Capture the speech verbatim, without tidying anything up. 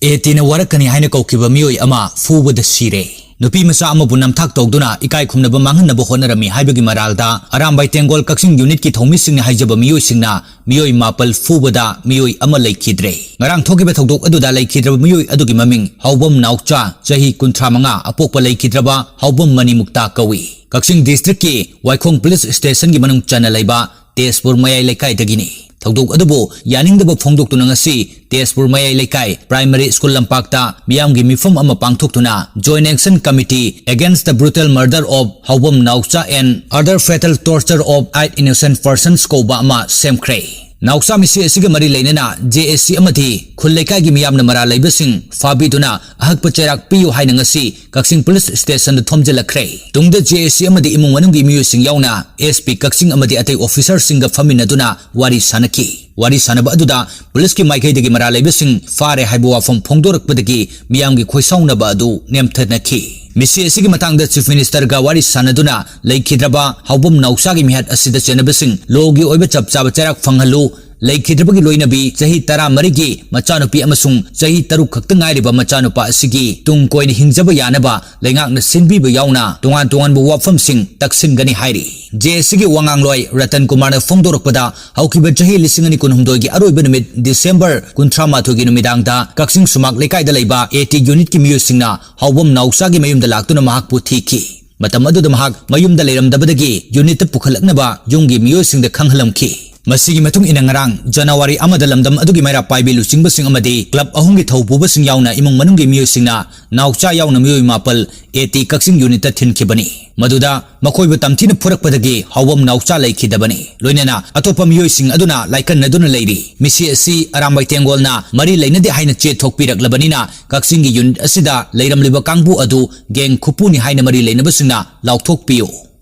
ꯑꯦ ꯇꯤꯅ ꯋꯥꯔꯛꯀꯅꯤ ꯍꯥꯏꯅ ꯀꯧꯈꯤꯕ ꯃꯤꯑꯣꯏ ꯑꯃ ꯐꯨꯕꯗ ꯁꯤꯔꯦ꯫ ꯅꯨꯄꯤ ꯃꯆꯥ ꯑꯃꯕꯨ ꯅꯝꯊꯥꯛ ꯇꯧꯗꯨꯅ ꯏꯀꯥꯏ ꯈꯨꯝꯅꯕ ꯃꯥꯡꯍꯟꯅꯕ ꯍꯣꯠꯅꯔꯝꯃꯤ ꯍꯥꯏꯕꯒꯤ ꯃꯔꯥꯜꯗ ꯑꯔꯥꯝꯕꯥꯏ ꯇꯦꯡꯒꯣꯜ ꯀꯛꯆꯤꯡ ꯌꯨꯅꯤꯠꯀꯤ ꯊꯧꯃꯤꯁꯤꯡꯅ ꯍꯥꯏꯖꯕ ꯃꯤꯑꯣꯏꯁꯤꯡꯅ ꯃꯤꯑꯣꯏ ꯃꯥꯄꯜ ꯐꯨꯕꯗ ꯃꯤꯑꯣꯏ ꯑꯃ ꯂꯩꯈꯤꯗ꯭ꯔꯦ꯫ ꯉꯔꯥꯡ ꯊꯣꯛꯈꯤꯕ ꯊꯧꯗꯣꯛ ꯑꯗꯨꯗ ꯂꯩꯈꯤꯗ꯭ꯔꯕ ꯃꯤꯑꯣꯏ ꯑꯗꯨꯒꯤ ꯃꯃꯤꯡ ꯍꯥꯎꯕꯝ ꯅꯥꯎꯆꯥ, ꯆꯍꯤ ꯀꯨꯟꯊ꯭ꯔꯥ ꯃꯉꯥ, ꯑꯄꯣꯛꯄ ꯂꯩꯈꯤꯗ꯭ꯔꯕ ꯍꯥꯎꯕꯝ ꯃꯅꯤꯃꯨꯛꯇ ꯀꯧꯏ꯫ ꯀꯛꯆꯤꯡ ꯗꯤꯁꯇ꯭ꯔꯤꯛꯀꯤ ꯋꯥꯏꯈꯣꯡ ꯄꯨꯂꯤꯁ ꯁ꯭ꯇꯦꯁꯟꯒꯤ ꯃꯅꯨꯡ ꯆꯟꯅ ꯂꯩꯕ ꯇꯦꯖꯄꯨꯔ ꯃꯌꯥꯏ ꯂꯩꯀꯥꯏꯗꯒꯤꯅꯤ꯫ ꯊꯧꯗꯣꯛ ꯑꯗꯨꯕꯨ ꯌꯥꯅꯤꯡꯗꯕ ꯐꯣꯡꯗꯣꯛꯇꯨꯅ ꯉꯁꯤ ꯇꯦꯖꯄꯨꯔ ꯃꯌꯥꯏ ꯂꯩꯀꯥꯏ ꯄ꯭ꯔꯥꯏꯃꯔꯤ ꯁ꯭ꯀꯨꯜ ꯂꯝꯄꯥꯛꯇ ꯃꯤꯌꯥꯝꯒꯤ ꯃꯤꯐꯝ ꯑꯃ ꯄꯥꯡꯊꯣꯛꯇꯨꯅ Joint Action Committee Against the Brutal Murder of Haobam Naocha and Other Fatal Torture of Eight Innocent Persons ꯀꯧꯕ ꯑꯃ ꯁꯦꯝꯈ꯭ꯔꯦ꯫ ꯅꯥꯎꯆꯥ ꯃꯤꯁꯤ ꯑꯁꯤꯒ ꯃꯔꯤ ꯂꯩꯅꯅ J A C ꯑꯃꯗꯤ ꯈꯨꯜ ꯂꯩꯀꯥꯏꯒꯤ ꯃꯤꯌꯥꯝꯅ ꯃꯔꯥꯜ ꯂꯩꯕꯁꯤꯡ ꯐꯥꯕꯤꯗꯨꯅ ꯑꯍꯛꯄ ꯆꯩꯔꯥꯛ ꯄꯤꯌꯨ ꯍꯥꯏꯅ ꯉꯁꯤ ꯀꯛꯆꯤꯡ ꯄꯨꯂꯤꯁ ꯁ꯭ꯇꯦꯁꯟꯗ ꯊꯣꯝꯖꯤꯜꯂꯛꯈ꯭ꯔꯦ꯫ ꯇꯨꯡꯗ J A C ꯑꯃꯗꯤ ꯏꯃꯨꯡ ꯃꯅꯨꯡꯒꯤ ꯃꯤꯑꯣꯏꯁꯤꯡ ꯌꯥꯎꯅ S P ꯀꯛꯆꯤꯡ ꯑꯃꯗꯤ ꯑꯇꯩ ꯑꯣꯐꯤꯁꯔꯁꯤꯡꯒ ꯐꯝꯃꯤꯟꯅꯗꯨꯅ ꯋꯥꯔꯤ ꯁꯥꯅꯈꯤ꯫ ꯋꯥꯔꯤ ꯁꯥꯅꯕ ꯑꯗꯨꯗ ꯄꯨꯂꯤꯁꯀꯤ ꯃꯥꯏꯀꯩꯗꯒꯤ ꯃꯔꯥꯜ ꯂꯩꯕꯁꯤꯡ ꯐꯥꯔꯦ ꯍꯥꯏꯕ ꯋꯥꯐꯝ ꯐꯣꯡꯗꯣꯔꯛꯄꯗꯒꯤ ꯃꯤꯌꯥꯝꯒꯤ ꯈꯣꯏꯁꯥꯎꯅꯕ ꯑꯗꯨ ꯅꯦꯝꯊꯅꯈꯤ꯫ ꯃꯤꯁꯤ ꯑꯁꯤꯒꯤ ꯃꯇꯥꯡꯗ Chief Minister ꯒ ꯋꯥꯔꯤ ꯁꯥꯅꯗꯨꯅ ꯂꯩꯈꯤꯗ꯭ꯔꯕ ꯍꯥꯎꯕꯝ ꯅꯥꯎꯆꯥꯒꯤ ꯃꯤꯍꯥꯠ ꯑꯁꯤꯗ ꯆꯦꯟꯅꯕꯁꯤꯡ ꯂꯣꯒꯤ ꯑꯣꯏꯕ ꯆꯞ ꯆꯥꯕ ꯆꯩꯔꯥꯛ ꯐꯪꯍꯜꯂꯨ, ꯂꯩꯈꯤꯗ꯭ꯔꯕꯒꯤ ꯂꯣꯏꯅꯕꯤ ꯆꯍꯤ ꯇꯔꯥꯃꯔꯤꯒꯤ ꯃꯆꯥꯅꯨꯄꯤ ꯑꯃꯁꯨꯡ ꯆꯍꯤ ꯇꯔꯨꯛ ꯈꯛꯇ ꯉꯥꯏꯔꯤꯕ ꯃꯆꯥꯅꯨꯄꯥ ꯑꯁꯤꯒꯤ ꯇꯨꯡ ꯀꯣꯏꯅ ꯍꯤꯡꯖꯕ ꯌꯥꯅꯕ ꯂꯩꯉꯥꯛꯅ ꯁꯤꯟꯕꯤꯕ ꯌꯥꯎꯅ ꯇꯣꯉꯥꯟ ꯇꯣꯉꯥꯟꯕ ꯋꯥꯐꯝꯁꯤꯡ ꯇꯛꯁꯤꯟꯒꯅꯤ ꯍꯥꯏꯔꯤ꯫ J A C ꯒꯤ ꯋꯥꯉꯥꯡꯂꯣꯏ ꯔꯇꯟ ꯀꯨꯃꯥꯔꯅ ꯐꯣꯡꯗꯣꯔꯛꯄꯗ, ꯍꯧꯈꯤꯕ ꯆꯍꯤ ꯂꯤꯁꯤꯡ ꯑꯅꯤ ꯀꯨꯟꯍꯨꯝꯗꯣꯏꯒꯤ ꯑꯔꯣꯏꯕ ꯅꯨꯃꯤꯠ December ꯀꯨꯟꯊ꯭ꯔꯥ ꯃꯥꯊꯣꯏꯒꯤ ꯅꯨꯃꯤꯗꯥꯡꯗ ꯀꯛꯆꯤꯡ ꯁꯨꯃꯥꯛ ꯂꯩꯀꯥꯏꯗ ꯂꯩꯕ A T unit ꯀꯤ ꯃꯤꯑꯣꯏꯁꯤꯡꯅ ꯍꯥꯎꯕꯝ ꯅꯥꯎꯆꯥꯒꯤ ꯃꯌꯨꯝꯗ ꯂꯥꯛꯇꯨꯅ ꯃꯍꯥꯛꯄꯨ ꯊꯤꯈꯤ꯫ ꯃꯇꯝ ꯑꯗꯨꯗ ꯃꯍꯥꯛ ꯃꯌꯨꯝꯗ ꯂꯩꯔꯝꯗꯕꯗꯒꯤ unit ꯇ ꯄꯨꯈꯠꯂꯛꯅꯕ ꯌꯨꯝꯒꯤ ꯃꯤꯑꯣꯏꯁꯤꯡꯗ ꯈꯪꯍꯜꯂꯝꯈꯤ꯫ ꯃꯁꯤꯒꯤ ꯃꯇꯨꯡ ꯏꯟꯅ ꯉꯔꯥꯡ January ꯑꯃꯗ ꯂꯝꯗꯝ ꯑꯗꯨꯒꯤ ꯃꯩꯔꯥ ꯄꯥꯏꯕꯤ ꯂꯨꯆꯤꯡꯕꯁꯤꯡ ꯑꯃꯗꯤ club ꯑꯍꯨꯝꯒꯤ ꯊꯧꯄꯨꯕꯁꯤꯡ ꯌꯥꯎꯅ ꯏꯃꯨꯡ ꯃꯅꯨꯡꯒꯤ ꯃꯤꯑꯣꯏꯁꯤꯡꯅ ꯅꯥꯎꯆꯥ ꯌꯥꯎꯅ ꯃꯤꯑꯣꯏ ꯃꯥꯄꯜ A T ꯀꯛꯆꯤꯡ unit ꯇ ꯊꯤꯟꯈꯤꯕꯅꯤ꯫ ꯃꯗꯨꯗ ꯃꯈꯣꯏꯕꯨ ꯇꯝꯊꯤꯅ ꯐꯨꯔꯛꯄꯗꯒꯤ ꯍꯥꯎꯕꯝ ꯅꯥꯎꯆꯥ ꯂꯩꯈꯤꯗꯕꯅꯤ꯫ ꯂꯣꯏꯅꯅ ꯑꯇꯣꯞꯄ ꯃꯤꯑꯣꯏꯁꯤꯡ ꯑꯗꯨꯅ ꯂꯥꯏꯀꯠꯅꯗꯨꯅ ꯂꯩꯔꯤ꯫ ꯃꯤꯁꯤ ꯑꯁꯤ ꯑꯔꯥꯝꯕꯥꯏ ꯇꯦꯡꯒꯣꯜꯅ ꯃꯔꯤ ꯂꯩꯅꯗꯦ ꯍꯥꯏꯅ ꯆꯦ ꯊꯣꯛꯄꯤꯔꯛꯂꯕꯅꯤꯅ ꯀꯛꯆꯤꯡꯒꯤ unit ꯑꯁꯤꯗ ꯂꯩꯔꯝꯂꯤꯕ ꯀꯥꯡꯕꯨ ꯑꯗꯨ gang ꯈꯨꯄꯨꯅꯤ ꯍꯥꯏꯅ ꯃꯔꯤ ꯂꯩꯅꯕꯁꯤꯡꯅ ꯂꯥꯎꯊꯣꯛꯄꯤꯌꯨ꯫